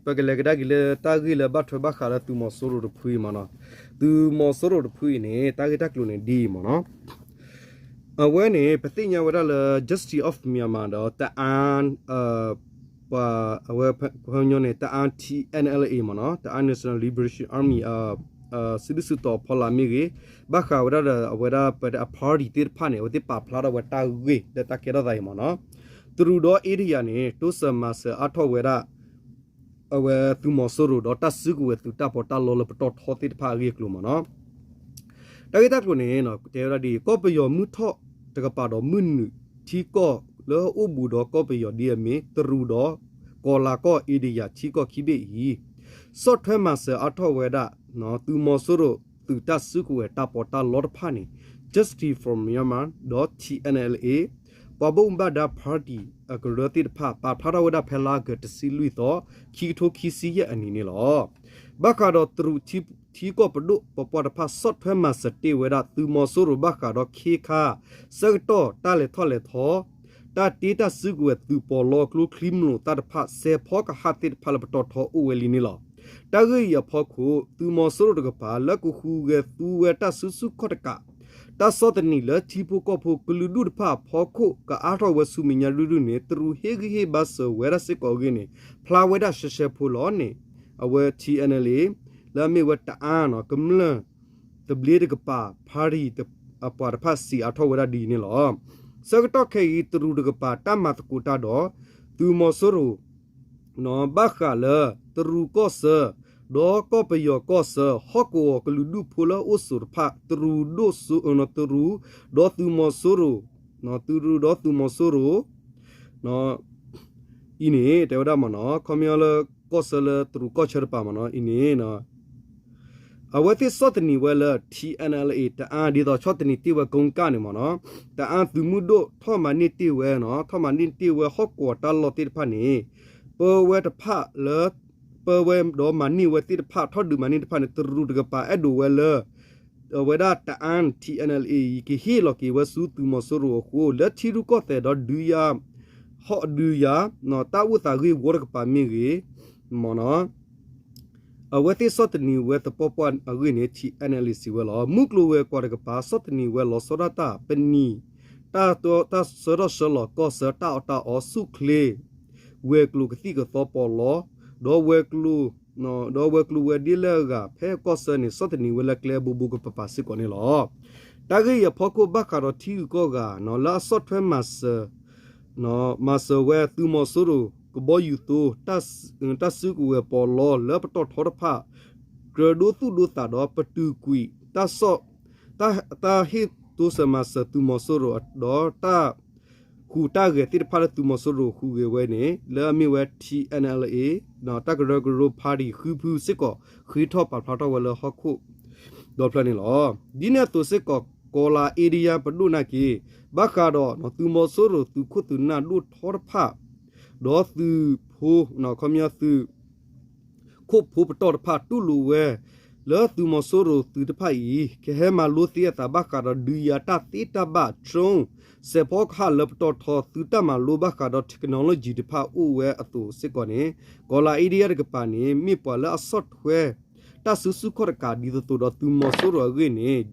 ပကလဲၤကဒါက့ၤလၢတၢ်ဂ့ၢ်လၢဘၣ်ထွဲဘၣ်ဃးလၢသုးမီၤစိရိၤတဖုအံၤမ့ၢ်နီၤ, သုးမီၤစိရိၤတဖုအံၤန့ၣ် တၢ်ဂ့ၢ်တၢ်ကျိၤန့ၣ်ဒ်အံၤမ့ၢ်နီၤ. အဝဲန့ၣ် ပသ့ၣ်ညါဝဲဒၣ်လၢ Justice of Myanmar ဒီး တအၣ် ပှၤအဝဲ ခီပညီန့ၣ် တအၣ် ထံ အၣ် အၣ် လ် လ် အ့ မ့ၢ်နီၤ, Ta'ang National Liberation Army စုဒုၣ်စုတီၤဖီလာ်မ့ၢ်ဂ့ၤ, ဘၣ်ဃးဝဲဒၣ်ဒီးအဝဲဒၣ်ပအ party သ့ၣ်တဖၣ်န့ၣ် အဝဲသ့ၣ်ပာ်ဖျါထီၣ်ဝဲတၢ်ဂ့ၢ်လၢတၢ်ကဲထီၣ်သးအံၤမ့ၢ်နီၤ, တရူးဒီး India န့ၣ် တိစၢၤမၤစၢၤအါထီၣ်ဝဲဒၣ် အဝဲသုးမီၤစိရိၤဒီးတၢ်စုကဝဲၤသုးတၢ်ပီးတၢ်လီလၢပတီၢ်ထီသ့ၣ်တဖၣ်အဂ့ၢ်အကျိၤမ့ၢ်နီၤ. တၢ်ဂ့ၢ်တၢ်ကျိၤန့ၣ် တဲဝဲဒၣ်ဒ်အံၤ, ကီၢ်ပယီၤမုၢ်ထီၣ်တကပၤဒီးမုၢ်နုာ်ထံကီၢ်လၢအိၣ်ဘူးဒီးကီၢ်ပယီၤဒ်အမ့ၢ် တရူးဒီး ကီၤလၤကီၢ် India ထံကီၢ်ခံဘ့ၣ်အံၤ ဆီၣ်ထွဲမၤစၢၤအါထီၣ်ဝဲဒၣ် သုးမီၤစိရိၤသုးတၢ်စုကဝဲၤတၢ်ပီးတၢ်လီတဖၣ်န့ၣ် Justice for Myanmar ဒီး ထံ အၣ် အၣ် လ် လ် အ့ ပှၤဘၣ်မူဘၣ်ဒါ party အကရၢသ့ၣ်တဖၣ် ပာ်ဖျါထီၣ်ဝဲဒၣ်ဖဲလါအီကူးတဆံလွံၢ်သီ ခံကထိခံဆံယဲၢ်အနံၤန့ၣ်လီၤ. ဘၣ်ဃးဒီးတရူးထံကီၢ်ပဒိၣ်ပပှၢ်တဖၣ် ဆီၣ်ထွဲမၤစၢၤတ့ၢ်ဝဲဒၣ်သုးမီၤစိရိၤဘၣ်ဃးဒီးခ့ခါ ဆၢကတီၢ်တၢ်လဲၤထီၣ်လဲၤထီ တၢ်တ့တၢ်စုကဝဲၤသုးပီးလီကျိချံမျိာ်သၣ်တဖၣ် စဲးဖီကဟၣ်သ့ၣ်တဖၣ်လၢပတီၢ်ထီအိၣ်ဝဲလံန့ၣ်လီၤ. တၢ်ဂ့ၢ်အံၤအဖီခိၣ် သုးမီၤစိရိၤတကပၤလၢကဃုဂဲၤသူဝဲတၢ်စုဆူၣ်ခီၣ်တကး တၢ်ဆီၣ်သနံးလၢထံဖိကီၢ်ဖိကလုာ်ဒူၣ်တဖၣ်အဖီခိၣ် ကအါထီၣ်ဝဲဆူမဲာ်ညါဒုဒုန့ၣ် တရူးဟ့ၣ်ဂံၢ်ဟ့ၣ်ဘါစၢၤဝဲဒၣ်စ့ၢ်ကီးအဂ့ၢ်န့ၣ် ဖျါဝဲဒၣ်ရှဲရှဲဖိလီၤန့ၣ် အဝဲ ထံ အၣ် အၣ် လ် လ် အ့ လၢအမ့ၢ်ဝဲတအၣ် ကမျၢၢ်သဘျ့တကပၤ party အပှၤတဖၣ်စံးအါထီၣ်ဝဲဒၣ်ဒ်အံၤန့ၣ်လီၤ. ဆၢကတီၢ်ခဲအံၤ တရူးတကပၤတၢ်မၤသကိးတၢ်ဒီး သုးမီၤစိရိၤ ဘၣ်ဃးလၢ တရူးကီၢ်ဆၢ ဒီးကီၢ်ပယီၤကီၢ်ဆၢ ဟီၣ်ကဝီၤကလုာ်ဒူၣ်ဖိလၢအအိၣ်ဆိးတဖၣ် တရူးဒိၣ်စိ တရူး ဒီးသုးမီၤစိရိၤ တရူးဒီးသုးမီၤစိရိၤ အံၤန့ၣ် တဲဝဲဒၣ်မ့ၢ်နီၤ ခီပညီလၢကီၢ်ဆၢလၢတရူးကီၢ်ဆၢတပၤမ့ၢ်နီၤ အံၤန့ၣ် အဝဲသ့ၣ်ဆီၣ်သနံးဝဲလၢ ထံ အၣ် အၣ် လ် လ် အ့ တအၣ် ဒ်သိးဆီၣ်သနံးတ့ၢ်ဝဲကိကၣ်န့ၣ်မ့ၢ်နီၤ တအၣ်သုးမုၢ်ဒိၣ်ထီၣ်မၤန့ၢ်တ့ၢ်ဝဲနီၤ ထီၣ်မၤန့ၢ်တ့ၢ်ဝဲဟီၣ်ကဝီၤတၢ်လီၢ်သ့ၣ်တဖၣ်န့ၣ် ပၢဝဲတဖၣ်လၢ ပၢဝဲဒီးမၤန့ၢ်ဝဲသ့ၣ်တဖၣ် ထီၣ်ဒုးမၤန့ၢ်တဖၣ်န့ၣ် တရူးတကပၤအဲၣ်ဒိးဝဲလၢ အဝဲဒၣ်တအၣ် ထံ အၣ် အၣ် လ် လ် အ့ အံၤ ကဟ့ၣ်လီၤက့ၤဝဲဆူသုးမီၤစိရိၤအဃိ လၢထံရူၢ်ကီၢ်သဲးဒီးဒုးယၤ ဟီၣ်ဒုးယၤ တၢ်အိၣ်သးဂ့ၢ်ဝီတကပၤမ့ၢ်ဂ့ၤ မ့ၢ်နီၤ အဝဲသ့ၣ်ဆီၣ်သနံးဝဲသပှၢ်ပှၢ်အဂ့ၢ်န့ၣ် ထံ အၣ် အၣ် လ် လ် အ့ စံးဝဲလီၤ. မုၢ်ကျိၤဝဲၤကွာ်တကပၤ ဆီၣ်သနံးဝဲလီၤဆီဒၣ်တၢ် ပနံၤ တၢ်ဆၢထီၣ်ဆၢလီၤကီၢ်ဆၢ တၢ်အီၣ်တၢ်အီ ဆူၣ်ချ့ ဝဲၤကျိၤကသံၣ်ကသီပီးလီ ဒီးဝဲၤကျိၤ ဒီးဝဲၤကျိၤဝဲၤဒ့လၢအဂၤ ဖဲကီၢ်ဆၢန့ၣ် ဆီၣ်သနံးဝဲလၢကျဲအဘိဘိကပၤပၤစ့ၢ်ကီးန့ၣ်လီၤ. တၢ်ဂ့ၢ်အံၤအဖီခိၣ် ဘၣ်ဃးဒီးထံဂုၤကီၢ်ဂၤ လၢအဆီၣ်ထွဲမၤစၢၤ မၤစၢၤဝဲသုးမီၤစိရိၤ ကဘီယူၤသိ တၢ်စုကဝဲၤပီးလီလၢပတီၢ်ထီတဖၣ် ကြၢးဒိသူၣ်ဒိသးဒီးပတုာ်ကွံာ် တၢ်ဟ့ၣ်တိစၢၤမၤစၢၤသုးမီၤစိရိၤ ဒီးတၢ်ဟူးတၢ်ဂဲၤသ့ၣ်တဖၣ်လၢသုးမီၤစိရိၤဟူးဂဲၤဝဲန့ၣ် လၢအမ့ၢ်ဝဲ ထံ အၣ် အၣ် လ် လ် အ့ တၢ်ကရၢကရိ party ဃုဖုစ့ၢ်ကီး ဃ့ထီၣ်ပာ်ဖျါထီၣ်ဝဲလၢဟီၣ်ခိၣ် ဒီဖျၢၣ်န့ၣ်လီၤ. ဒ်န့ၣ်အသိးစ့ၢ်ကီး ကီၤလၤ India ပဒိၣ်နာ်က့ ဘၣ်ဃးဒီးသုးမီၤစိရိၤသုးခိၣ်သုးနၢ်ဒိၣ်ထီတဖၣ် ဒီးသုးဖိ ခီပညီသုး ခိၣ်ဖိပတီၢ်တဖၣ်တူၢ်လိာ်ဝဲ လၢသုးမီၤစိရိၤသုးတဖၣ်အံၤ ကဟဲမၤလိသ့အသးဘၣ်ဃးဒီးဒုးယၤတၢ်သ့တၢ်ဘၣ် drone စဲးဖီကဟၣ်လၢပတီၢ်ထီ သုးတၢ်မၤလိဘၣ်ဃးဒီး technology တဖၣ်အိၣ်ဝဲအသိးစ့ၢ်ကီးန့ၣ် ကီၢ်လၤ India တကပၤန့ၣ် မ့ၢ်ပှၤလၢအဆီၣ်ထွဲ တၢ်စုဆူၣ်ခီၣ်တကးဒ်သိးသိးဒီးသုးမီၤစိရိၤအဂ့ၢ်န့ၣ်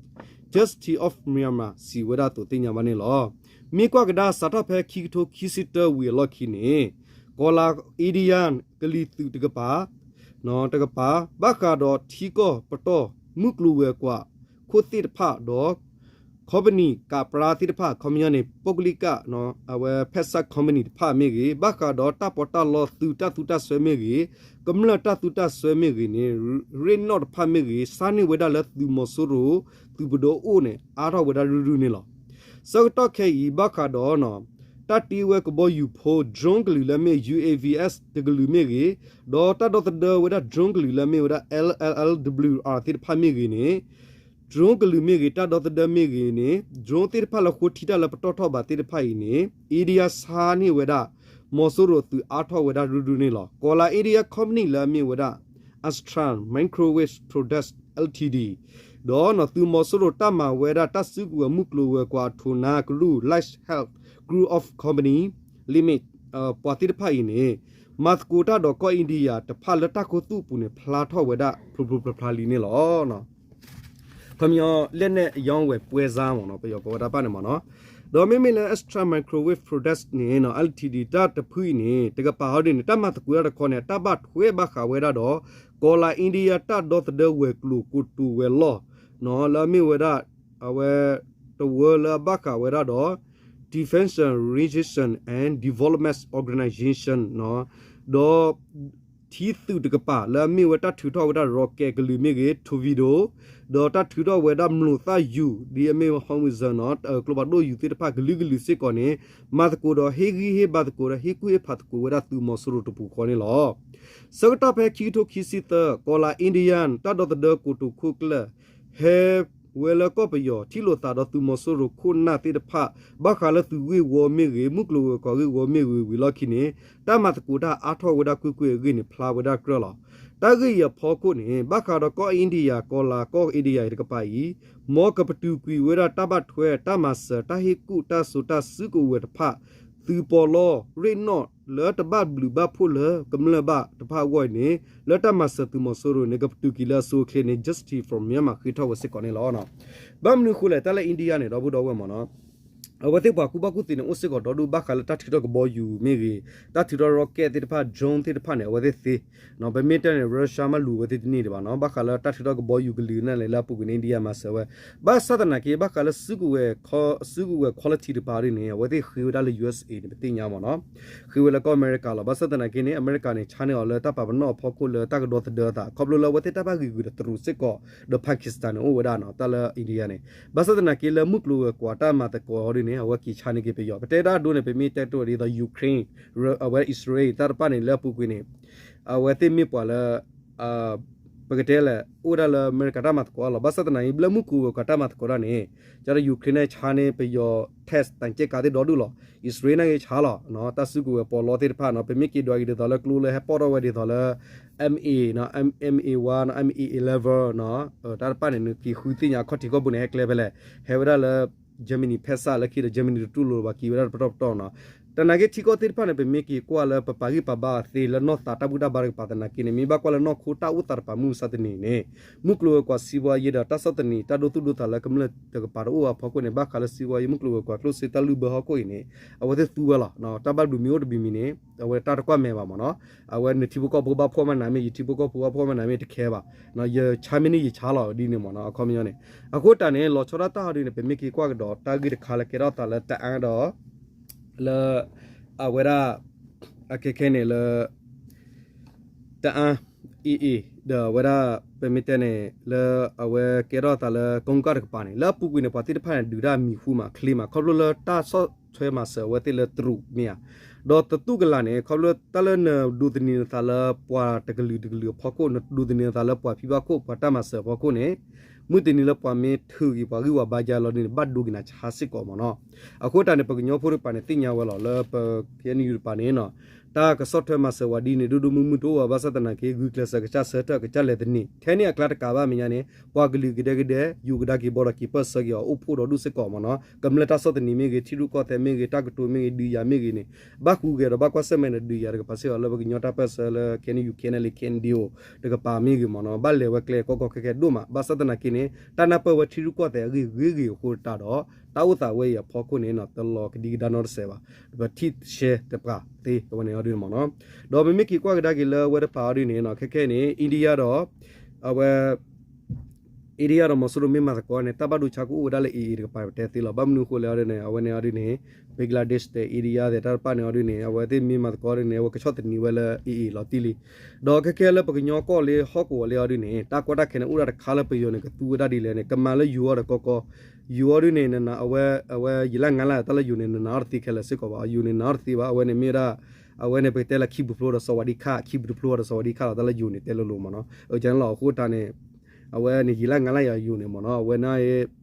Justice of Myanmar စံးဝဲဒၣ်အသိးသ့ၣ်ညါဘၣ်န့ၣ်လီၤ. မ့ၢ်ကွၢ်ကဒါစးထီၣ်ဖဲခံကထိခံဆံတၢဝံၤအလီၢ်ခံန့ၣ် ကီၢ်လၤ India ကလံၤသုးတကပၤ တကပၤ ဘၣ်ဃးဒီးထံကီၢ်ပတီၢ် မုၢ်ကျိၤဝဲၤကွာ်ခိၣ်သ့ၣ်တဖၣ်ဒီး company ကးပြါသ့ၣ်တဖၣ် ခီပညီန့ၣ် ပုဂ္ဂလိက အဝဲဖက်စပ် company တဖၣ်မ့ၢ်ဂ့ၤ ဘၣ်ဃးဒီးတၢ်ပီးတၢ်လီသုးတၢ်သူတၢ်စွဲမ့ၢ်ဂ့ၤ, ကမျၢၢ်တၢ်သူတၢ်စွဲမ့ၢ်ဂ့ၤန့ၣ် ရ့ၣ်နီၣ်တဖၣ်မ့ၢ်ဂ့ၤ ဆါန့ၢ်ဝဲဒၣ်လၢသုးမီၤစိရိၤ သုးပဒိၣ်အိၣ်န့ၣ် အါထီၣ်ဝဲဒၣ်ရုၢ်ရုၢ်န့ၣ်လီၤ. ဆၢကတီၢ်ခဲအံၤ ဘၣ်ဃးဒီး တၢ်တ့ဝဲကဘီယူၤဖိ drone ကလုာ်လၢအမ့ၢ် U A V S တကလုာ်မ့ၢ်ဂ့ၤ, ဒီးတၢ်ဒီသဒၢဝဲဒၣ် drone ကလုာ်လၢအမ့ၢ်ဝဲဒၣ် L L W R သ့ၣ်တဖၣ်မ့ၢ်ဂ့ၤန့ၣ် drone ကလုာ်မ့ၢ်ဂ့ၤ တၢ်ဒီသဒၢမ့ၢ်ဂ့ၤန့ၣ် drone သ့ၣ်တဖၣ်လၢဃိထံတၢ်လၢပတီၢ်ထီၣ်ဘးသ့ၣ်တဖၣ်အံၤန့ၣ် India ဆါန့ၢ်ဝဲဒၣ် မီၤစိရိၤသုးအါထီၣ်ဝဲဒၣ်ရုၢ်ရုၢ်န့ၣ်လီၤ. ကီၢ်လၤ India company လၢအမ့ၢ်ဝဲဒၣ် Astra Microwave Products Limited ဒီးသုးမီၤစိရိၤတၢ်မၤဝဲဒၣ်တၢ်စုကဝဲၤမုၢ်ကျိၤဝဲၤကွာ် အထိၣ်နါကရူၢ် Light Health Group of Company Limited ပှၤသ့ၣ်တဖၣ်အံၤန့ၣ် မၤသကိးတၢ်ဒီးကီၢ် India တဖၣ်လၢတၢ်ခူသူၣ်အပူၤန့ၣ် ဖျါထီၣ်ဝဲဒၣ်ဖျိဖျိဖျါဖျါလံန့ၣ်လီၤ. ခီပညီ လက်နက်အရောင်းအဝယ်ပွဲစားမ့ၢ်နီၤ ပယီၤကိးဝဲဒၣ်တဖၣ်န့ၣ်မ့ၢ်နီၤ. ဒီးမ့မ့ၢ်လၢ Astra Microwave Products န့ၣ် Limited တၢ်တဖုအံၤန့ၣ် တကပၤဟီဒ်န့ၣ် တၢ်မၤသကိးတၢ်တခီန့ၣ် တၢ်ဘၣ်ထွဲဘၣ်ဃးဝဲဒၣ်ဒီး ကီၢ်လၤ India တၢ်ဒီသဒၢဝဲၤကျိၤကိတိာ်ဝဲၤလီၢ် လၢအမ့ၢ်ဝဲဒၣ် အဝဲ တဝၢလၢအဘၣ်ဃးဝဲဒၣ်ဒီး Defense Research and Development Organization ဒီး ထံသုးတကပၤလၢအမ့ၢ်ဝဲတၢ်ထုးထီၣ်ဝဲဒၣ် rocket ကလုာ်မ့ၢ်ဂ့ၤ torpedo ဒီးတၢ်ထုးထီၣ်ဝဲဒၣ်မျိာ်သၣ်ယူၤ ဒ်အမ့ၢ် howitzer နီၤ ကျိဖးဒိၣ်ယူၤသ့ၣ်တဖၣ်ကလုာ်ကလုာ်စ့ၢ်ကီးန့ၣ် မၤသကိးဒီးဟ့ၣ်ဂံၢ်ဟ့ၣ်ဘါသကိးဒီး ဟ့ၣ်ကူၣ်ဟ့ၣ်ဖးသကိးဝဲဒၣ်သုးမီၤစိရိၤတပူၤဃီန့ၣ်လီၤ. ဆၢကတီၢ်ဖဲခံကထိခံဆံသၢ ကီၢ်လၤ India တၢ်ဒီသဒၢကိတိာ်ခိၣ်ကျၢၢ် ဟဲဝဲလၢကီၢ်ပယီၤ ထံၣ်လိာ်သးဒီးသုးမီၤစိရိၤခိၣ်နၢ်သ့ၣ်တဖၣ် ဘၣ်ဃးလၢသုးဂ့ၢ်ဝီမ့ၢ်ဂ့ၤ မုၢ်ကျိၤဝဲၤကွာ်ဂ့ၢ်ဝီမ့ၢ်ဂ့ၤဝံၤလီၢ်ခံန့ၣ် တၢ်မၤသကိးတၢ်အါထီၣ်ဝဲဒၣ်ကွ့ၢ်ကွ့ၢ်အဂ့ၢ်န့ၣ် ဖျါဝဲဒၣ်ကြၢးလီၤ. တၢ်ဂ့ၢ်အံၤအဖီခိၣ်န့ၣ် ဘၣ်ဃးဒီးကီၢ် India ကီၢ်လၤ ကီၢ် India တကပၤအံၤ မ်ကပတုာ်ကွံာ်ဝဲဒၣ်တၢ်ဘၣ်ထွဲ တၢ်မၤစၢၤ တၢ်ဟ့ၣ်ကူၣ်တၢ်စိတၢ်စုကဝဲၤတဖၣ် သုးပီးလီ ရ့ၣ်နီၣ် လၢတဘၣ်ဘျုးဘၣ်ဖှိၣ်လၢကမျၢၢ်ဘၣ်တဖၣ်အဂီၢ်အံၤန့ၣ် လၢတၢ်မၤစၢၤသုးမီၤစိရိၤန့ၣ် ကပတုာ်ကွံာ်လၢအဆိအချ့န့ၣ် Justice for Myanmar ဃ့ထီၣ်ဝဲစ့ၢ်ကီးန့ၣ်လီၤ. ဘၣ်မနုၤအဃိလဲၣ် တၢ်လၢ India န့ၣ် ဒီပုၢ်ဒီဝဲၢ်မ့ၢ်နီၤ အဝဲသ့ၣ်ပှၤကူၣ်ဘၣ်ကူၣ်သ့န့ၣ် အိၣ်စ့ၢ်ကီးဒီဒူၣ် ဘၣ်ဃးလၢတၢ်ထုးထီၣ်ကဘီယူၤမ့ၢ်ဂ့ၤ တၢ်ထုးထီၣ် rocket သ့ၣ်တဖၣ် drone သ့ၣ်တဖၣ်န့ၣ် အဝဲသ့ၣ်သ့ ပမ့ၢ်တဲန့ၣ် Russia မ့ၢ်လူၤအဝဲသ့ၣ်တန့ၢ်ဒံးဘၣ်နီၤ ဘၣ်ဃးလၢတၢ်ထုးထီၣ်ကဘီယူၤကလုာ်န့ၣ်လဲၣ် လၢအပူၤကွံာ်န့ၣ် India မၤစၢၤဝဲ ဘၣ်ဆၣ်သနာ်က့ ဘၣ်ဃးလၢစုကဝဲၤ စုကဝဲၤ quality တကပၤဒ်န့ၣ် အဝဲသ့ၣ်ဃ့ဝဲဒၣ်လၢ U S A န့ၣ် ပသ့ၣ်ညါမ့ၢ်နီၤ ဃ့ဝဲလၢကီၢ်အမဲရကၤလီၤ. ဘၣ်ဆၣ်သနာ်က့န့ၣ် အမဲရကၤန့ၣ် ဆါန့ၢ်အီၤလၢတၢ်ပာ်ပနီၣ်အဖီခိၣ်လၢတၢ်ကဒီသဒၢအသး ခီဖျိလၢအဝဲသ့ၣ်တၢ်ဘၣ်ဂံာ်ဂူာ်ဒီးတရူးစ့ၢ်ကီး ဒီး Pakistan န့ၣ် အိၣ်ဝဲဒၣ်နီၤ တၢ်လၢ India န့ၣ် ဘၣ်ဆၣ်သနာ်က့လၢမုၢ်ကျိၤဝဲၤကွာ်တၢ်မၤသကိးဒ်န့ၣ် အဝဲက့ၤဆါန့ၢ်က့ၤပယီၤ ပတဲဒၣ်ဒိန့ၣ် ပမ့ၢ်တဲတိၢ်ဒ်သိး Ukraine အဝဲ Israel တၢ်တဖၣ်န့ၣ် လၢအပူၤကွံာ်န့ၣ် အဝဲသ့ၣ်မ့ၢ်ပှၤလၢ ပကတဲလဲၣ် အိၣ်ဝဲဒၣ်လၢအမဲရကၤတၢ်မၤသကိးအလီၢ် ဘၣ်ဆၣ်သနာ်က့ လၢမုၢ်ကျိၤဝဲၤကွာ်တၢ်မၤသကိးဒ်န့ၣ် ကဒီး Ukraine န့ၣ် ဆါန့ၢ်ပယီၤ tank တၢ်ကဲကးသ့ၣ်ဒီဒူၣ်လီၤ. Israel န့ၣ်ဂ့ၤဆါလီၤ တၢ်စုကဝဲၤပီးလီသ့ၣ်တဖၣ်နီၤ ပမ့ၢ်က့ၤဒွးက့ၤဒ်သိးလၢကျိလၢဟဲပီၣ်ထီၣ်ဝဲဒ်သိးလၢ M A နီၤ M A one နီၤ M A eleven နီၤ တၢ်တဖၣ်န့ၣ် နက့ၤဃုသ့ၣ်ညါခီၣ်ထံးခီၣ်ဘိန့ၣ် ဟဲကျဲဖဲလဲၣ် ဟဲဝဲဒၣ်လၢ Germany ဖဲစၢ်လၢခံဒီး Germany တတူၢ်လိာ်ဘၣ်က့ၤဝဲဒၣ်တပတီၢ်ပတီၢ်နီၤ တနာ်က့ထံကီၢ်သ့ၣ်တဖၣ်န့ၣ် ပမ့ၢ်က့ၤကွၢ်လၢပပာ်ဂံၢ်ပာ်ဘါအီၤသ့လၢနီၢ်သးတၢ်ဘူၣ်တၢ်ဘါတကပၤသနာ်က့န့ၣ် မ့ၢ်ဘၣ်ကွၢ်လၢနီၢ်ခိတၢ်အိၣ်သးတကပၤမုၢ်မဆါတနံၤန့ၣ် မုၢ်ကျိၤဝဲၤကွာ်စံးဝါယ့ဒီးတၢ်ဆီၣ်သနံးတၢ်ဒိသူၣ်ဒိသးလၢကမျၢၢ်တကပၤတအိၣ်အဖီခိၣ်န့ၣ် ဘၣ်ဃးလၢစံးဝါယ့ မုၢ်ကျိၤဝဲၤကွာ်ကျိၣ်စ့တၢ်လုၢ်ဘၢဟီၣ်ခိၣ်အံၤန့ၣ် အဝဲသ့ၣ်သူဝဲလီၤ. တၢ်ဘၣ်ဘျုးမ့ၢ်အိၣ်တဘျုးမံၤန့ၣ် အဝဲတၢ်တကွၢ်မဲာ်ဘၣ်မ့ၢ်နီၤ အဝဲနထံဖိကီၢ်ဖိဘၣ်ဖှီၣ်မးနၤမ့ၢ် ယထံဖိကီၢ်ဖိဘၣ်ဖှီၣ်မးနၤမ့ၢ်တခဲဘၣ် ယဆါမ့ၢ်န့ၢ်ယဆါလီၤဒ်န့ၣ်မ့ၢ်နီၤ အခီပညီန့ၣ် အဃိတၢ်န့ၣ် လီၤဆီဒၣ်တၢ်ဟီဒ်န့ၣ် ပမ့ၢ်က့ၤကွၢ်ကဒီးတၢ်ဂ့ၢ်တခါလၢကဲထီၣ်သးလၢတအါဒီး လၢ အဝဲဒၣ် အခဲခဲန့ၣ်လၢ တအါ AA ဒီးအဝဲဒၣ် ပမ့ၢ်တဲန့ၣ် လၢအဝဲကဲထီၣ်သးလၢကိကၣ်တကပၤန့ၣ် လၢအပူၤကွံာ်န့ၣ် ပှၤသ့ၣ်တဖၣ်န့ၣ် ဒုးတၢ်မံၤဟူမး ချ့မး ခီဖျိလၢတၢ်ဆီၣ်ထွဲမၤစၢၤအဝဲသ့ၣ်လၢတရူးမ့ၢ်ဧါ ဒီးသတူၢ်ကလာ်န့ၣ် ခီဖျိတၢ်လၢနဒိးသန့ၤနသးလၢပှၤတကလုာ်တကလုာ်အဖီခိၣ် နဒိးသန့ၤနသးလၢပှၤဖံဘၣ်ခိၣ် ပှၤတၢ်မၤစၢၤအဖီခိၣ်န့ၣ် မုၢ်တနံၤလၢပှၤမ့ၢ်ထုးက့ၤပှၤဂံၢ်ဝၤဘါယါလီၤန့ၣ် ဘၣ်ဒိက့ၤနၤဆါစ့ၢ်ကီးမ့ၢ်နီၤ. အဃိတၢ်န့ၣ် ပကညီဖိတကပၤန့ၣ် သ့ၣ်ညါဝဲလီၤ လၢပ K N U တကပၤန့ၣ်နီၤ တၢ်ကဆီၣ်ထွဲမၤစၢၤဝဲဒ်န့ၣ် ဒိၣ်ဒိၣ်မုၢ်မုၢ်တအိၣ်ဘၣ် ဘၣ်ဆၣ်သနာ်က့ ဂုာ်ကျဲးစၢးကစၢ်ဆၢထၢၣ်ကစၢ်လဲၤသန့ၤ ထဲန့ၣ်အကျါတကးဘၣ်မဲာ်ညါန့ၣ် ပှၤကလုာ်ကဒဲကဒဲ ယူၤကဒါက့ၤဘီဒီးက့ၤပၢၢ်ဆၢက့ၤအီၤ အိၣ်ဖှိၣ်ဒီးဒူၣ်စ့ၢ်ကီးမ့ၢ်နီၤ ကမျၢၢ်တၢ်ဆီၣ်သနံးမ့ၢ်ဂ့ၤ ထံရူၢ်ကီၢ်သဲးမ့ၢ်ဂ့ၤ တၢ်ကတိၤမ့ၢ်ဂ့ၤ ဒုးယၤမ့ၢ်ဂ့ၤန့ၣ် ဘၣ်ဃုဂဲၤဒီးဘၣ်ကွၢ်ဆၢၣ်မဲာ်ဒီးဒုးယၤတကပၤစ့ၢ်ကီးလၢပကညီတၢ်ပၢၢ်ဆၢလၢ KNU KNLA KNDO တကပၤမ့ၢ်ဂ့ၤမ့ၢ်နီၤ ဘၣ်လဲၤဝဲကျဲကီကီခဲခဲဒိၣ်မး ဘၣ်ဆၣ်သနာ်က့န့ၣ် တၢ်နၢ်ပၢၢ်ဝဲထံရူၢ်ကီၢ်သဲးအဂ့ၢ်ဂ့ၤဂ့ၤအဃိတၢ်ဒီး တၢ်အိၣ်သးဝဲအံၤအဖီခိၣ်န့ၣ်နီၤ တလီၤကဒံကဒါနီတစဲးဘၣ် ပထံၣ်ရှဲတပှၢ်သ့အဝဲန့ၣ်အီၤဒ်န့ၣ်မ့ၢ်နီၤ ဒီးပမ့ၢ်က့ၤကွၢ်ကဒါက့ၤလၢအဝဲတဖၣ်အီၤဒ်န့ၣ်နီၤ ခဲခဲန့ၣ် India ဒီး အဝဲ India ဒီးမီၤစိရိၤမ့ၢ်မၤသကိးန့ၣ် တၢ်ဘၣ်ဒိဆါကအိၣ်ဝဲဒၣ်လၢ A A တကပၤပတဲသ့လီၤ ဘၣ်မနုၤအဃိလဲၣ်အီၤဒ်န့ၣ် အဝဲန့ၣ်အီၤဒ်န့ၣ် Bangladesh ဒီး India သ့ၣ်တၢ်တဖၣ်န့ၣ်အီၤဒ်န့ၣ် အဝဲသ့ၣ်မ့ၢ်မၤသကိးဒ်န့ၣ် အဝဲကဆီၣ်သနံးဝဲလၢ A A လီၤတံၢ်လံ ဒီးခဲခဲလၢပကညီကီၢ်လၢဟီၣ်ကဝီၤလၢအီၤဒ်န့ၣ် တၢ်ကီတၢ်ခဲန့ၣ်အိၣ်ဒၣ်တခါလၢပယီၤန့ၣ် ကသူဝဲဒၣ်ဒ်လဲၣ်န့ၣ် ကမၤလၢယိၤအီၤဒီးကီကီ ယိၤအီၤဒ်န့ၣ် နနၤအဝဲ အဝဲယံာ်လၢငါလၢတၢ်လၢယိၤန့ၣ် နနၤအီၤတသ့ခဲလၢာ်စ့ၢ်ကီးဘၣ် ယိၤန့ၣ်နၤအီၤတသ့ဘၣ် အဝဲန့ၣ်မ့ၢ်ဝဲဒၣ် အဝဲန့ၣ်ပကတဲလၢခံပူၤဖျိဒီးစီၤဝၤဒံခၣ် ခံပူၤတဖျိဒီးစီၤဝၤဒံခၣ်လီၤ တၢ်လၢယိၤန့ၣ်တဲလိၤလိၤမ့ၢ်နီၤ အကန့ၣ်လီၤအဃိတၢ်န့ၣ် အဝဲန့ၣ်ယံာ်လၢငါလၢယိၤန့ၣ်မ့ၢ်နီၤ အဝဲန့ၣ်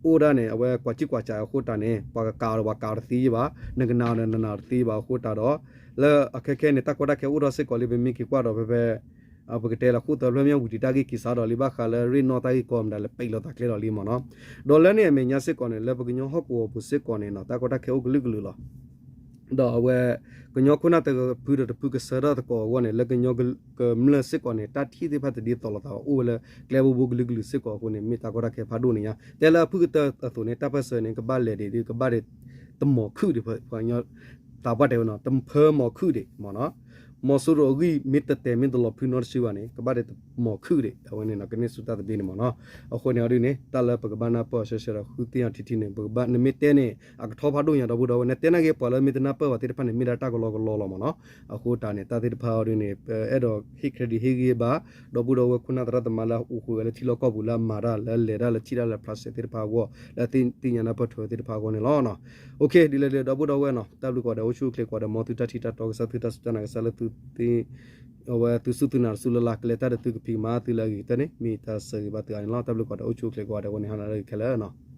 အိၣ်ဒၣ်န့ၣ် အဝဲကွၢ်ကံကွၢ်ကၢအဃိတၢ်န့ၣ် ပှၤကကးအီၤဒီးပှၤကးအီၤတသ့ဘၣ် နကနၤအီၤဒီးနနၤအီၤတသ့ဘၣ်အဃိတၢ်ဒီး လၢအခဲခဲန့ၣ် တၢ်ကီတၢ်ခဲအိၣ်ထီၣ်စ့ၢ်ကီးလံ ပမ့ၢ်က့ၤကွၢ်ဒီးဖဲဖဲ ပကတဲလၢဃိၣ်သၢဖျၢၣ်မ့ၢ်ဝံၤ တၢ်ဂ့ၢ်က့ၤစးထီၣ်လံ ဘၣ်ဃးလၢရ့ၣ်နီၣ်တၢ်ဂ့ၢ်ကီမတၤလဲၣ် ပံးလိာ်သးကျဲဒီးလံမ့ၢ်နီၤ ဒီးလၢန့ၣ်အမဲာ်ညါစ့ၢ်ကီးန့ၣ် လၢပကညီဟီၣ်ကဝီၤပူၤစ့ၢ်ကီးန့ၣ်နီၤ တၢ်ကီတၢ်ခဲအိၣ်ကလုာ်ကလုာ်လီၤ ဒီးအဝဲ ကညီခိၣ်နၢ်တဖုဒီးတဖုကဆၢထၢၣ်သကိးအဂီၢ်န့ၣ် လၢကညီကမျၢၢ်စ့ၢ်ကီးန့ၣ် တၢ်ထံၣ်သ့ၣ်တဖၣ်တဒ်သိးလိာ်သးဘၣ် အိၣ်ဝဲလၢကျဲဘိဘိကလုာ်ကလုာ်စ့ၢ်ကီးအဃိန့ၣ် မ့ၢ်တၢ်ကီတၢ်ခဲဖးဒိၣ်န့ၣ်ညါ တဲလၢအဖုၣ်ကတၢၢ်အသိးန့ၣ် တၢ်ပၢၢ်ဆၢန့ၣ် ကဘၣ်လဲၤဒံးဒ် ကဘၣ်ဒံးတမီၤခုၣ်ဒံး ပှၤကညီ သးပှၢ်တဲဝဲနီၤ တဖၢမီၤခုၣ်ဒံးမ့ၢ်နီၤ မီၤစိရိၤအဂံၢ်မ့ၢ်တတဲာ်မ့ၢ်တလီၤဖုနီတစုဘၣ်န့ၣ် ကဘၣ်ဒံးတမီၤခုၣ်ဒံး အဝဲန့ၣ်နီၤ ကန့ၢ်ဆူၣ်တၢ်သဘျ့န့ၣ်မ့ၢ်နီၤ အဃိန့ၣ်အီၤဒ်န့ၣ် တၢ်လၢပကဘၣ်နၢ်ပၢၢ်အီၤဆၢဆၢဒီး ဃုသ့ၣ်ညါထံထံန့ၣ် ပကဘၣ် နမ့ၢ်တဲန့ၣ် အကထီဖးဒိၣ်ညါဒီပုၢ်ဒီဝဲၢ် နတဲနာ်က့ၤပှၤလၢမ့ၢ်တနၢ်ပၢၢ်ဘၣ်သ့ၣ်တဖၣ်န့ၣ် မ့ၢ်ဒၣ်တၢ်ကလီကလီလီၤမ့ၢ်နီၤ အဃိတၢ်န့ၣ် တၢ်သ့ၣ်တဖၣ်အီၤဒ်န့ၣ် အဲၣ်ဒိးဟ့ၣ် credit ဟ့ၣ်ဂံၢ်ဘါ ဒီပုၢ်ဒီဝဲၢ်ခိၣ်နၢ်သရၣ်သမါလၢအအိၣ်ဃုာ်ဝဲလၢထံလီၢ်ကီၢ်ပူၤလၢအမၤတၢ်လၢလဲၤတၢ်လၢထံၣ်တၢ်လၢ process သ့ၣ်တဖၣ်အဂီၢ် လၢသ့ၣ်ညါနၢ်ပၢၢ်ထွဲဝဲသ့ၣ်တဖၣ်အဂီၢ်န့ၣ်လီၤ. ဒီပုၢ်ဒီဝဲၢ်နီၤ တၢ်ဘျုးကိးဂၤဒဲး အိၣ်ဆူၣ်အိၣ်ချ့ကိးဂၤဒဲး မ်သုတၢ်ထံၣ်တၢ်တီကစၢ် သုတၢ်စူၢ်တၢ်နာ်ကစၢ်လၢသု အဝဲသုစူၢ်သုနာ်တစူၢ်လၢ်လၢ် ကလဲၤတၢ်ဒီးသုကဖံးကမၤသုလၢအဂ့ၤကတၢၢ်န့ၣ် မ့ၢ်တၢ်ဆၢဂ့ၤဘၣ်သုအါန့ၣ်လီၤ. တၢ်ဘျုးကိးဂၤဒဲး အိၣ်ဆူၣ်အိၣ်ချ့ကိးဂၤဒဲးအဂီၢ်န့ၣ် ဟါနၤလၢအဂ့ၤခဲလၢာ်နီၤ.